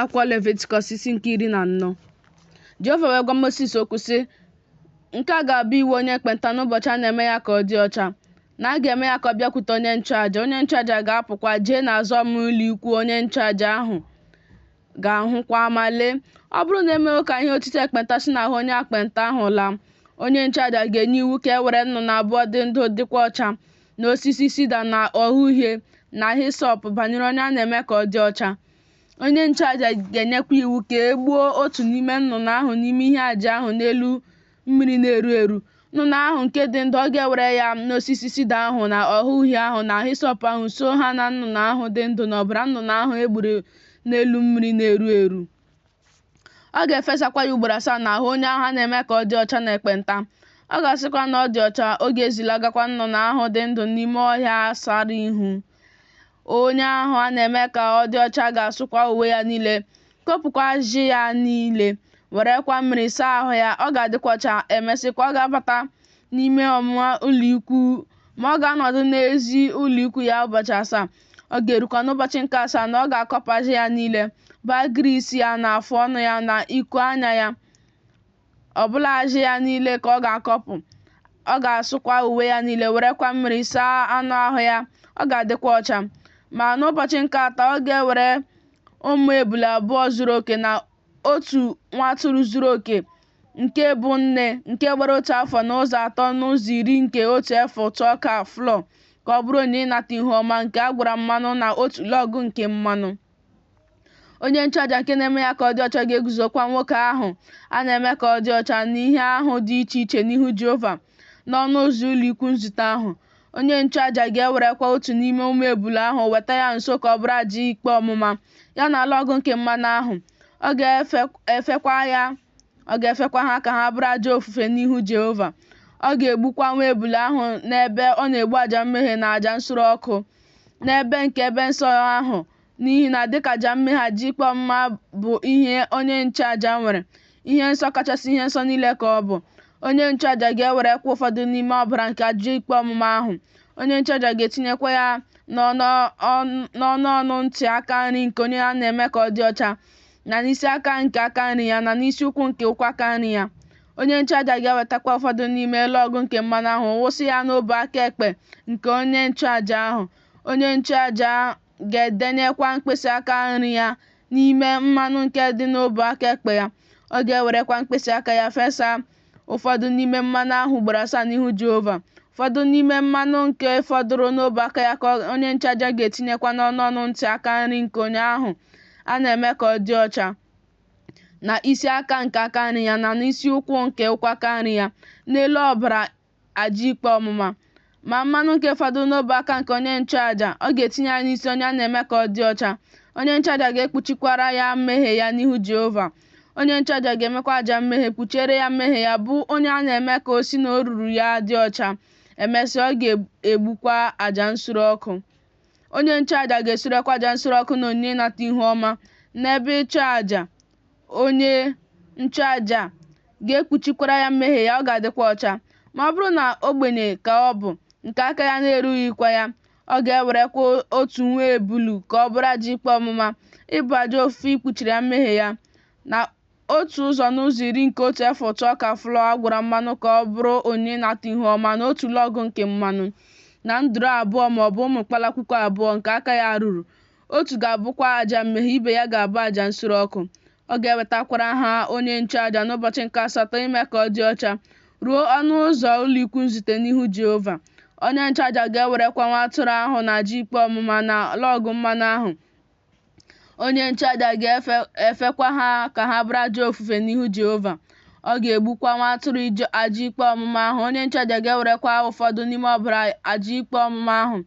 Akwụkwọ Levitikọs isi nke 14. Jehova wee gwa Mosis okwu sị, Nke a ga-abụ iwu onye ekpenta n'ụbọchị a na-eme ya ka ọ dị ọcha, na a ga-eme ya ka ọ bịakwute onye nchụaja, onye nchụaja ga-apụkwa jee n'azụ ọmụma ụlọikwuu, onye nchụaja ahụ ga-ahụkwa, ma lee, ọ bụrụ na e mewo ka ihe otiti ekpenta si n'ahụ onye ekpenta ahụ laa, onye nchụaja ga-enye iwu ka e were nnụnụ abụọ dị ndụ dịkwa ọcha, na osisi sida na ogho uhie na hisọp banyere onye a na-eme ka ọ dị ọcha. Onye nchụaja ga-enyekwa iwu ka e gbuo otu n'ime nnụnụ ahụ n'ime ihe aja ahụ n'elu mmiri na-eru eru. Nnụnụ ahụ nke dị ndụ, ọ ga-ewere ya na osisi sida ahụ na ogho uhie ahụ na hisọp ahụ suo ha na nnụnụ ahụ dị ndụ na ọbara nnụnụ ahụ e gburu n'elu mmiri na-eru eru. Ọ ga-efesakwa ya ugboro asaa n'ahụ onye ahụ a na-eme ka ọ dị ọcha na ekpenta. Ọ ga-asịkwa na ọ dị ọcha, ọ ga-ezilagakwa nnụnụ ahụ dị ndụ n'ime ọhịa sara ihu. Onye ahụ a na-eme ka ọ dị ọcha ga-asụkwa uwe ya niile, kopụkwa ajị ya niile, werekwa mmiri saa ahụ ya, ọ ga-adịkwa ọcha. Emesịkwa, ọ ga-abata n'ime ọmụma ụlọikwuu, ma ọ ga-anọdụ n'ezi ụlọikwuu ya ụbọchị asaa. Ọ ga-erukwa n'ụbọchị nke asaa na ọ ga-akọpụ ajị ya niile, bụ agịrị isi ya na afụ ọnụ ya na iku anya ya, ọbụla ajị ya niile ka ọ ga-akọpụ. Ọ ga-asụkwa uwe ya niile, werekwa mmiri saa anụ ahụ ya, ọ ga-adịkwa ọcha. Ma n'ụbọchị nke atọ, ọ ga-ewere ụmụ ebule abụọ zuru oke na otu nwa atụrụ zuru oke nke bụ nne, nke gbara otu afọ na ụzọ atọ n'ụzọ iri nke otu efa ụtụ ọka flọ ka ọ bụrụ onyinye ịnata ihu ọma nke a gwara mmanụ na otu lọg nke mmanụ. Onye nchụaja nke na-eme ya ka ọ dị ọcha ga-eguzokwa nwoke ahụ a na-eme ka ọ dị ọcha n'ihe ahụ dị iche iche n'ihu Jehova n'ọnụ ụzọ ụlọikwuu nzute ahụ. Onye nchụaja ga-ewerekwa otu n'ime ụmụ ebule ahụ weta ya nso ka ọ bụrụ aja ikpe ọmụma, ya na lọg nke mmanụ ahụ. Ọ ga-efekwa ha ka ha bụrụ aja ofufe n'ihu Jehova. Ọ ga-egbukwa nwa ebule ahụ n'ebe ọ na-egbu aja mmehie na aja nsure ọkụ, n'ebe nke ebe nsọ ahụ, n'ihi na dịka aja mmehie, aja ikpe ọmụma bụ ihe onye nchụaja nwere, ihe nsọ kachasị ihe nsọ niile ka ọ bụ. Onye nchụaja ga-ewerekwa ụfọdụ n'ime ọbara nke aja ikpe ọmụma ahụ. Onye nchụaja ga-etinyekwa ya n'ọnụ ọnụ ntị aka nri nke onye a na-eme ka ọ dị ọcha, na n'isi aka nke aka nri ya, na n'isi ụkwụ nke ụkwụ aka nri ya. Onye nchụaja ga-ewetakwa ụfọdụ n'ime lọg nke mmanụ ahụ wụsị ya n'ọbụ aka ekpe nke onye nchụaja ahụ. Onye nchụaja ga-edenyekwa mkpịsị aka nri ya n'ime mmanụ nke dị n'ọbụ aka ekpe ya. Ọ ga-ewerekwa mkpịsị aka ya fesa ụfọdụ n'ime mmanụ ahụ ugboro asaa n'ihu Jehova. Ụfọdụ n'ime mmanụ nke fọdụrụ n'ọbụ aka ya ka onye nchụaja ga-etinyekwa n'ọnụ ọnụ ntị aka nri nke onye ahụ a na-eme ka ọ dị ọcha, na isi aka nke aka nri ya, na n'isi ụkwụ nke ụkwụ aka nri ya, n'elu ọbara aja ikpe ọmụma. Ma mmanụ nke fọdụrụ n'ọbụ aka nke onye nchụaja, ọ ga-etinye ya n'isi onye a na-eme ka ọ dị ọcha. Onye nchụaja ga-ekpuchikwara ya mmehie ya n'ihu Jehova. Onye nchụaja ga-emekwa aja mmehie kpuchiere ya mmehie ya, bụ onye a na-eme ka o si n'oruru ya dị ọcha. Emesịa, ọ ga-egbukwa aja nsure ọkụ. Onye nchụaja ga-esurekwa aja nsure ọkụ na onyinye ịnata ihu ọma n'ebe ịchụ aja. Onye nchụaja ga-ekpuchikwara ya mmehie ya, ọ ga-adịkwa ọcha. Ma ọ bụrụ na ogbenye ka ọ bụ, nke aka ya na-erughịkwa ya, ọ ga-ewerekwa otu nwa ebulu ka ọ bụrụ aja ikpe ọmụma, ịbụ aja ofufe ikpuchiri ya mmehie ya, na otu ụzọ n'ụzọ iri nke otu efa ụtụ ọka flọ a gwara mmanụ ka ọ bụrụ onyinye ịnata ihu ọma, na otu lọg nke mmanụ, na nduru abụọ ma ọ bụ ụmụ kpalakwukwu abụọ nke aka ya ruru. Otu ga-abụkwa aja mmehie, ibe ya ga-abụ aja nsure ọkụ. Ọ ga-ewetakwara ha onye nchụaja n'ụbọchị nke asatọ ime ka ọ dị ọcha, ruo ọnụ ụzọ ụlọikwuu nzute n'ihu Jehova. Onye nchụaja ga-ewerekwa nwa atụrụ ahụ na aja ikpe ọmụma na lọg mmanụ ahụ. Onye nchụaja ga-efekwa ha ka ha bụrụ aja ofufe n'ihu Jehova. Ọ ga-egbukwa nwa atụrụ aja ikpe ọmụma ahụ. Onye nchụaja ga-ewerekwa ụfọdụ n'ime ọbara aja ikpe ọmụma ahụ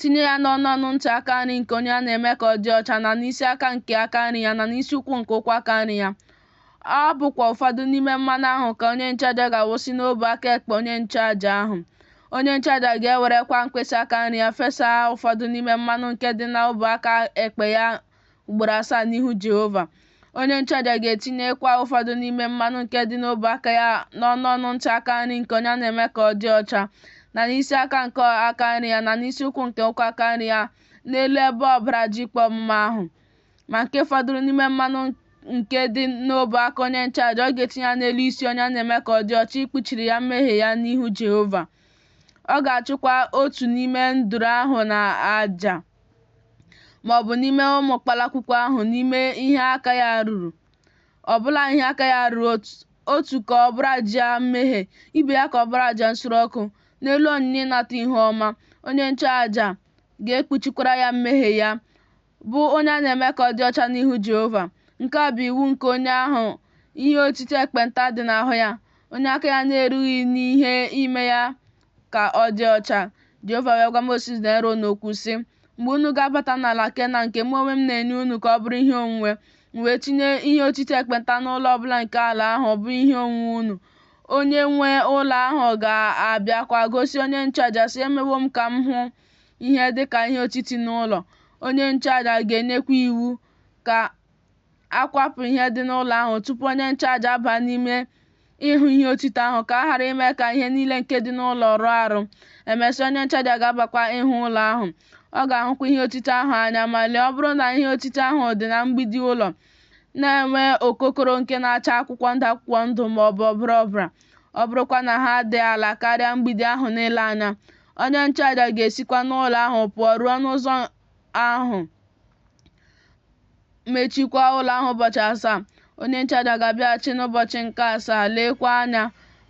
tinye ya n'ọnụ ọnụ ntị aka nri nke onye a na-eme ka ọ dị ọcha, na n'isi aka nke aka nri ya, na n'isi ụkwụ nke ụkwụ aka nri ya. Ọ bụkwa ụfọdụ n'ime mmanụ ahụ ka onye nchụaja ga-awụsị n'ọbụ aka ekpe onye nchụaja ahụ. Onye nchụaja ga-ewerekwa mkpịsị aka nri ya fesa ụfọdụ n'ime mmanụ nke dị n'ọbụ aka ekpe ya ugboro asaa n'ihu Jehova. Onye nchụaja ga-etinyekwa ụfọdụ n'ime mmanụ nke dị n'ọbụ aka ya n'ọnụ ọnụ ntị aka nri nke onye a na-eme ka ọ dị ọcha, na n'isi aka nke aka nri ya, na n'isi ụkwụ nke ụkwụ aka nri ya, n'elu ebe ọbara aja ikpe ọmụma ahụ. Ma nke fọdụrụ n'ime mmanụ nke dị n'ọbụ aka onye nchụaja, ọ ga-etinye ya n'elu isi onye a na-eme ka ọ dị ọcha ikpuchiri ya mmehie ya n'ihu Jehova. Ọ ga-achụkwa otu n'ime nduru ahụ n'aja, ma ọ bụ n'ime ụmụ kpalakwukwu ahụ, n'ime ihe aka ya ruru, ọ bụla ihe aka ya ruru, otu ka ọ bụrụ aja mmehie, ibe ya ka ọ bụrụ aja nsure ọkụ, n'elu onyinye ịnata ihu ọma. Onye nchụaja ga-ekpuchikwara ya mmehie ya, bụ onye a na-eme ka ọ dị ọcha n'ihu Jehova. Nke a bụ iwu nke onye ahụ ihe otiti ekpenta dị n'ahụ ya, onye aka ya na-erughị n'ihe ime ya ka ọ dị ọcha. Jehova wee gwa Mosis na Erọn okwu, sị, Mgbe unu ga-abata n'ala Kenan nke mụ onwe m na-enye unu ka ọ bụrụ ihe onwunwe, m wee tinye ihe otiti ekpenta n'ụlọ ọ bụla nke ala ahụ bụ ihe onwunwe unu, onye nwe ụlọ ahụ ga-abịakwa gosi onye nchụaja, sị, Emewo m ka m hụ ihe dị ka ihe otiti n'ụlọ. Onye nchụaja ga-enyekwa iwu ka a kwapụ ihe dị n'ụlọ ahụ tupu onye nchụaja abaa n'ime ịhụ ihe otiti ahụ, ka a ghara ime ka ihe niile nke dị n'ụlọ rụọ arụ. Emesịa, onye nchụaja ga-abakwa ịhụ ụlọ ahụ. Ọ ga-ahụkwa ihe otiti ahụ anya, ma lee, ọ bụrụ na ihe otiti ahụ dị na mgbidi ụlọ, na-enwe okokoro nke na-acha akwụkwọ ndụ akwụkwọ ndụ ma ọ bụ ọbara ọbara, ọ bụrụkwa na ha dị ala karịa mgbidi ahụ n'ile anya, onye nchụaja ga-esikwa n'ụlọ ahụ pụọ ruo n'ụzọ ahụ, mechiekwa ụlọ ahụ ụbọchị asaa. Onye nchụaja ga-abịaghachi n'ụbọchị nke asaa, leekwa anya,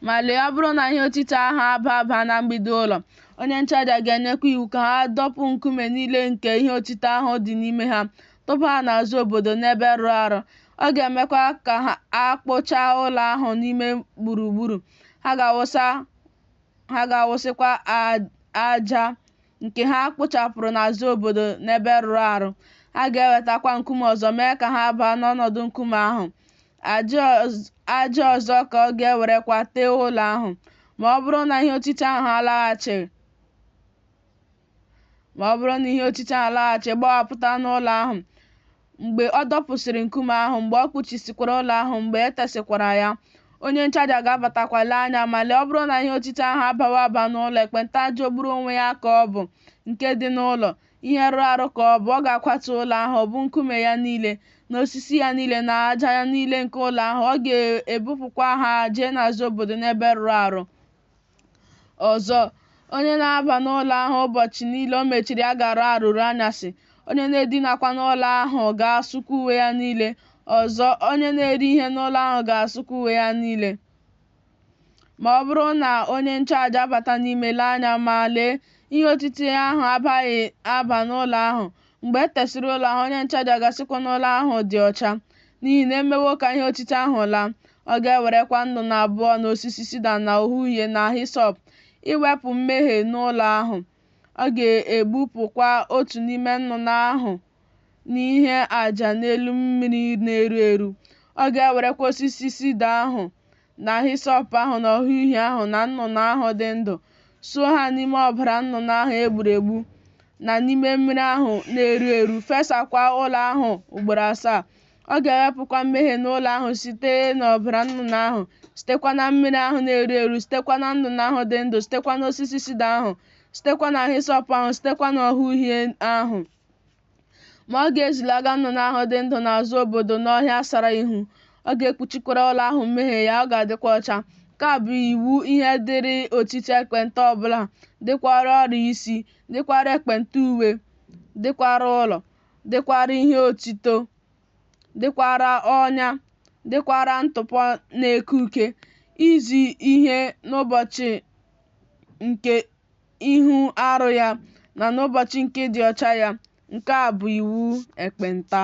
ma lee, ọ bụrụ na ihe otiti ahụ aba aba na mgbidi ụlọ, onye nchụaja ga-enyekwa iwu ka ha dọpụ nkume niile nke ihe otiti ahụ dị n'ime ha, tụba ha n'azụ obodo n'ebe rụrụ arụ. Ọ ga-emekwa ka a kpụchaa ụlọ ahụ n'ime gburugburu. Ha ga-awụsịkwa aja nke ha kpụchapụrụ n'azụ obodo n'ebe rụrụ arụ. Ha ga-ewetakwa nkume ọzọ mee ka ha baa n'ọnọdụ nkume ahụ. Aja ọzọ ka ọ ga-ewerekwa tee ụlọ ahụ. Ma ọ bụrụ na ihe otiti ahụ alaghachi ma ọ bụrụ na ihe otiti ahụ alaghachi gbawapụta n'ụlọ ahụ, mgbe ọ dọpụsịrị nkume ahụ, mgbe ọ kpuchisịkwara ụlọ ahụ, mgbe e tesịkwara ya, onye nchụaja ga-abatakwa lee anya, ma lee, ọ bụrụ na ihe otiti ahụ abawo aba n'ụlọ, ekpenta jọgburu onwe ya ka ọ bụ nke dị n'ụlọ, ihe rụrụ arụ ka ọ bụ. Ọ ga-akwatu ụlọ ahụ, bụ nkume ya niile, na osisi ya niile, na aja ya niile nke ụlọ ahụ, ọ ga-ebupụkwa ha jee n'azụ obodo n'ebe rụrụ arụ. Ọzọ, onye na-aba n'ụlọ ahụ ụbọchị niile o mechiri ya ga-arụ arụ ruo anyasị. Onye na-edinakwa n'ụlọ ahụ ga-asụkwa uwe ya niile. Ọzọ, onye na-eri ihe n'ụlọ ahụ ga-asụkwa uwe ya niile. Ma ọ bụrụ na onye nchụaja abata n'ime lee anya, ma lee, ihe otiti ahụ abaghị aba n'ụlọ ahụ, mgbe e tesịrị ụlọ ahụ, onye nchụaja ga-asịkwa na ụlọ ahụ dị ọcha, n'ihi na emewo ka ihe otiti ahụ laa. Ọ ga-ewerekwa nnụnụ abụọ na osisi sida na ogho uhie na hisọp iwepụ mmehie n'ụlọ ahụ. Ọ ga-egbupụkwa otu n'ime nnụnụ ahụ n'ihe aja n'elu mmiri na-eru eru. Ọ ga-ewerekwa osisi sida ahụ na hisọp ahụ na ogho uhie ahụ na nnụnụ ahụ dị ndụ, suo ha n'ime ọbara nnụnụ ahụ e gburu egbu na n'ime mmiri ahụ na-eru eru, fesakwa ụlọ ahụ ugboro asaa. Ọ ga-ewepụkwa mmehie n'ụlọ ahụ site n'ọbara nnụnụ ahụ, sitekwa na mmiri ahụ na-eru eru, sitekwa na nnụnụ ahụ dị ndụ, sitekwa n'osisi sida ahụ, sitekwa na hisọp ahụ, sitekwa n'ogho uhie ahụ. Ma ọ ga-ezilaga nnụnụ ahụ dị ndụ n'azụ obodo n'ọhịa sara ihu. Ọ ga-ekpuchikwara ụlọ ahụ mmehie ya, ọ ga-adịkwa ọcha. Nke a bụ iwu ihe dịrị otiti ekpenta ọbụla, dịkwara ọrịa isi, dịkwara ekpenta uwe, dịkwara ụlọ, dịkwara ihe otito, dịkwara ọnya, dịkwara ntụpọ na-eke uke, izi ihe n'ụbọchị nke ihu arụ ya, na n'ụbọchị nke ịdị ọcha ya. Nke a bụ iwu ekpenta.